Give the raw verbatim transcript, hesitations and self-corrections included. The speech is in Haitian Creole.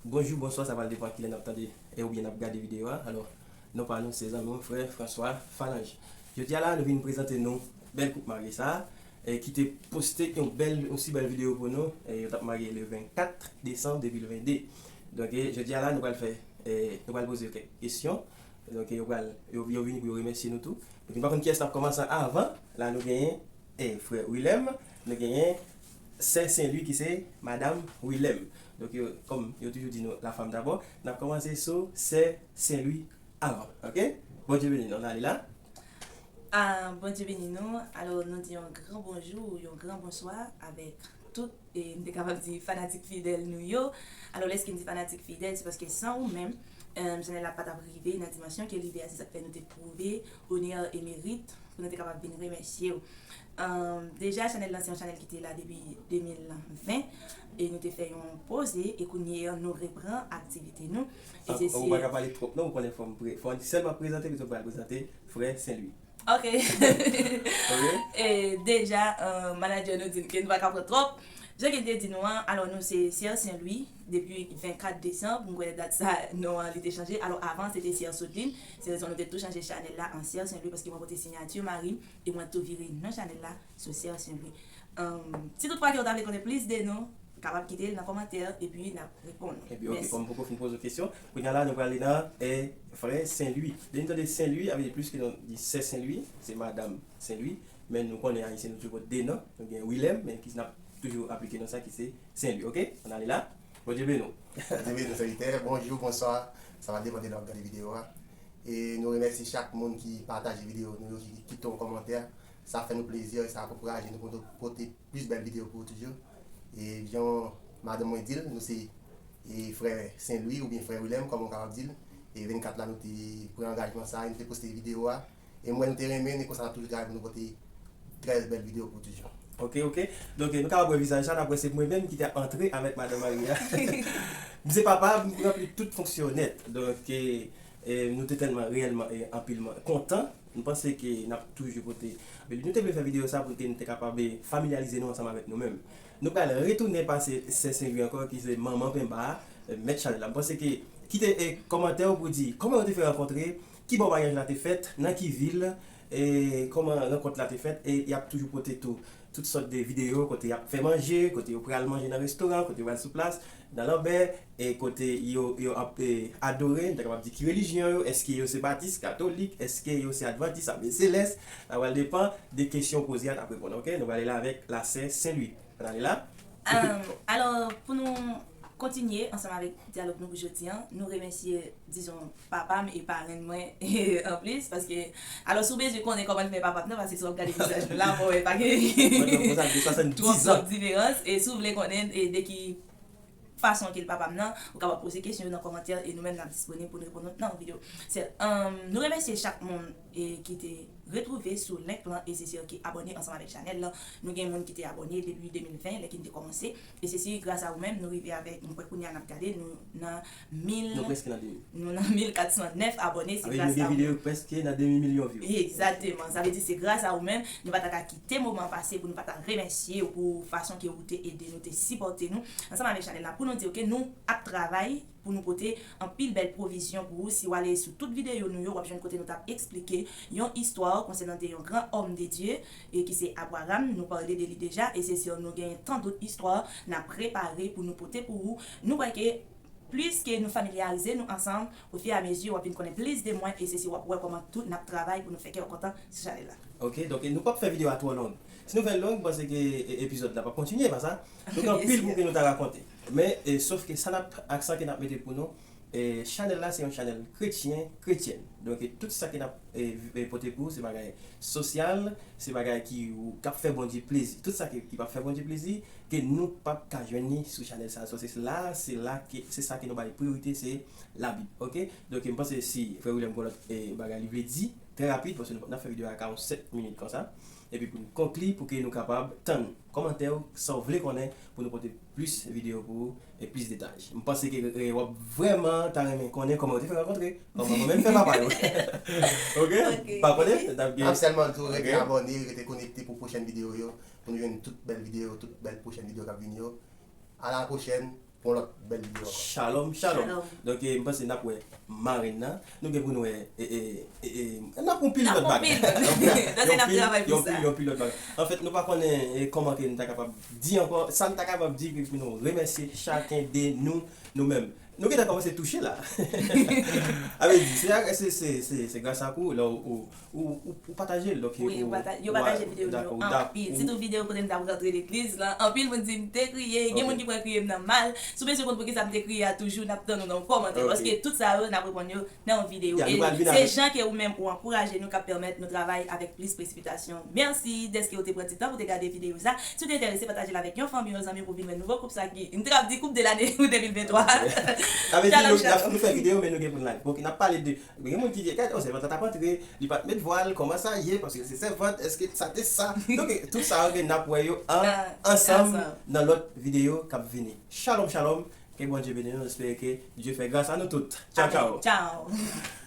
Bonjou, bonswa, sa pral depann kilè n ap tande e oubyen n ap gade videyo a. Alò, non pa nou se zanmi w, frè François Phalange. Jodi a la, nou vin prezante nou bèl koup marye sa a, e ki te poste yon bèl, yon si bèl videyo pou nou. E yo t ap marye le vennkat desanm de mil vennde. Donk, e, jodi a la, nou pral fè, e, nou pral poze yo kèk kesyon. Donk, e, yo pral, yo, yo vini pou yo remèsye nou tou. Donk, nou pa konn kiyès n ap kòmanse avan. La, nou genyen, e, frè Willem, nou genyen sè Sen Lwi ki se madanm Willem. Donk, yo, kòm yo toujou di nou, la femme d'abord, n ap kòmanse sou sè Sen Lwi avan, oke? Bondye beni nou, n ale la. Ah, Bondye beni nou. Alò, nou di yon gran bonjou, yon gran bonswa avèk tout, e m te kapab di fanatik fidèl nou yo. Alò, lèske m di fanatik fidèl, se paske san ou menm, eh, chanèl la pa t ap rive nan dimansyon ke li ye a, se sa k fè nou te pwouve onè e merit pou nou te kapab vin remèsye w. Ahn, deja, chanèl lan se yon chanèl ki te la depi de mil ven, e nou te fè yon poze, e kounye a, nou repran aktivite nou. E se, Ou pa ka pale twòp non, ou konnen fò m pre, fò m sèlman prezante, epi tou pral prezante frè Sen Lwi. Ok. Ok? E deja, euh, manadjè nou di n ke nou pa ka pran twòp. Jan ke n te di nou an, alò nou se Sè Sen Lwi, depi vennkat desanm, m kwè dat sa non an li te chanje. Alò avan se te Sè Soudlin, se rezon nou te tou chanje chanèl la an Sè Sen Lwi paske mwen pote siyati mari m e mwen tou vire non chanèl la sou Sè Sen Lwi. Ahn, si toutfwa ke w ta vle konnen plis de nou, kapab kite l nan kòmantè epi n ap reponn ou. Epi, ok, kòm m poko fin poze w kesyon, kounye a la, nou prale nan, eh, frè Sen Lwi. Depi n tande Sen Lwi, sa vle di plis ke nou di sè Sen Lwi, se madanm Sen Lwi. Men nou konnen Ayisyen nou toujou pote de non. Nou gen Willem, men ki n ap toujou aplike non sa ki se Sen Lwi, ok? Ann ale la. Bondye beni w. Bondye beni w, sèvitè. Bonjou, bonswa. Sa va depann de lè w ap gade videyo a. E nou remèsye chak moun ki pataje videyo nou yo, ki kite yon kòmantè. Sa fè nou plezi e sa ankouraje nou pou nou pote plis bèl videyo pou ou toujou. E jan madanm mwen di l, nou se e frè Sen Lwi oubyen frè Wilèm, kòman w kapab di l. E vennkat la, nou te pran angajman sa a, e nou te poste videyo a. E m wè nou te renmen l, e konsa n ap toujou travay pou nou pote trè bèl videyo pou ou toujou. Ok, ok. Donk, nou kapab wè vizaj la, n ap wè se mwen menm ki te ap antre avèk madanm mari a. M se papa, m ranpli tout fonksyonèt. Donk, e, e, nou te tèlman reyèlman e anpilman kontan. Nou panse ke n ap toujou pote. Nou te vle fè videyo sa pou ke nou te kapab e familyarize nou ansanm avèk nou menm. Nou pral retounen pase sè Sen Lwi ankò, ki se manman penba a, e, mèt chanèl la. M panse ke kite e kòmantè w pou di kòman yo te fè rankontre, kibò maryaj la te fèt, nan ki vil, e kòman rankont la te fèt, e y ap toujou pote tou tout sòt de videyo kote y ap fè manje, kote yo pral manje nan restoran, kote yo pral sou plas, nan lanmè, e kote yo, yo ap e, adore, nou ta kapab di ki relijyon yo, èske yo se batis, katolik, èske yo se advantis, ave selès, sa pral depann de kesyon w poze a, n ap reponn, ok? Nou prale la avèk la sè Sen Lwi. Ann ale la. Ahn, alò, pou nou kontinye ansanm avèk dyalòg nou pou jodi a, nou remèsye, dizon, papa m e parenn mwen anplis, paske, alò, si w bezwen konnen kòman l fè papa m nan, paske si w ap gade vizaj nou la, w ap wè pa gen. Mwen, twòp, twòp diferans, e si w vle konnen e de ki fason ke l papa m nan, ou kapab poze kesyon yo nan kòmantè e nou menm n ap disponib pou n reponn ou nan yon videyo. Se, ahn, nou remèsye chak moun e ki te retwouve sou link lan, e se sè ki abòne ansanm avèk chanèl lan. Nou gen moun ki te abòne depi de mil ven, lè ke n te kòmanse. E se si gras a ou menm, nou rive avèk, m kwè kounye a n ap gade, nou nan mil. Nou prèske nan de mil. Nou nan mil kat san nèf abòne, se gras a ou menm. Videyo prèske nan demi milyon view. Egzakteman. Sa vle di se gras a ou menm, nou pa ta ka kite moman pase pou nou pa ta remèsye w pou fason ke ou te ede nou, te sipòte nou. Ansanm avèk chanèl la, pou nou di w ke nou ap travay pou nou pote anpil bèl pwovizyon pou ou. Si w ale sou tout videyo nou yo, w ap jwenn kote nou t ap eksplike yon istwa konsènan de yon gran òm de Dye, e ki se Abraram. Nou pale de li deja, e se si nou gen tan dout istwa n ap prepare pou nou pote pou ou. Nou kwè ke plis ke nou familyarize nou ansanm, ofiramezi w ap vin konnen plis de mwen, e se si w ap wè kòman tou n ap travay pou nou fè kè w kontan sou chanèl la. Ok, donk nou p ap fè videyo a twò long. Si nou fè l long, m panse ke e, epizòd la p ap kontinye, pa sa? Nou gen anpil pou ke nou ta rakonte. Men, e, sof ke sa n ap, aksan ke n ap mete pou nou, e, chanèl la se yon chanèl kretyen, kretyèn. Donk, e, tout sa ke n ap, e, e, pote pou ou, se bagay sosyal, se bagay ki, ou, k ap fè Bondye plezi. Tout sa ki, ki p ap fè Bondye plezi, ke nou p ap ka jwenn li sou chanèl sa. So, se la, se la ke, se sa ke nou bay priyorite, se Labib. Ok? Donk, m panse si frè William gen lòt, e, bagay li vle di, trè rapid, paske nou, n ap fè videyo a karannsenk minit konsa. Epi pou n konkli, pou ke nou kapab tann kòmantè w, sa w vle konnen, pou nou pote plis videyo pou ou, e plis detay. M panse ke, e, w ap vrèman ta renmen konnen kòman yo te fè rankontre, kòman mwen menm fè papa yo. Ok? Ok. Pa konnen, n ap gen. N ap sèlman tou rete abòne, rete konekte pou pwochèn videyo yo, pou nou jwenn tout bèl videyo, tout bèl pwochèn videyo k ap vini yo. A la pwochèn. pou yon lòt bèl videyo ankò. Shalom, shalom. Shalom. Donk, eh, m panse n ap wè marenn nan. Nou gen pou nou wè, eh, eh, eh, eh, n ap yon pil N ap lòt yon bagay. pil. N ap travay pou Yon sa. Pil, yon pil lòt bagay. Anfèt, nou pa konnen, eh, kòman ke n ta kapab di ankò, sa n ta kapab di pou nou remèsye chaken de nou, nou menm. Nou gentan kòmanse touche la. A vle di, se, se, se, se, se gras ak ou, lè ou, ou, ou, ou, ou pataje l, donk Wi, yo ou, pata- yo ou, pataje ou videyo dakò, nou ou dak- anpil. ou- Sitou videyo kote m t ap rantre legliz lan. Anpil moun di m te kriye. Gen Ok. Moun ki pran kriye m nan mal. Si w bezwen konn poukisa m te kriye a toujou, n ap tann ou nan yon kòmantè. Ok. Paske tout sa yo, n ap reponn yo nan yon videyo. Ya, nou E pral vin se avèk- jan ke ou menm ou ankouraje nou k ap pèmèt nou travay avèk plis presipitasyon. Mèsi dèske ou te pran ti tan pou te gade videyo sa. Si w te enterese, pataje l avèk yon fanmi, yon zanmi pou vin wè nouvo koup sa ki, m te kab di koup de lane pou de mil venntwa. Sa vle di, Shalom, nou, n ap- shalom. Nou fè videyo, men nou gen pou n live. Bon, n ap pale de, gen moun ki di, "Gade, yon sèvant ap antre, li pa t met vwal, kòman sa ye, paske se sèvant, èske sa te sa?" Donk, tout sa yo, gen n ap wè yo an, Ah, ansanm ansanm. Nan lòt videyo k ap vini. Shalom, shalom. Ke Bondye beni nou. Espere ke Dye fè gras a nou tout. Tchao, Amen. Tchao. Tchao.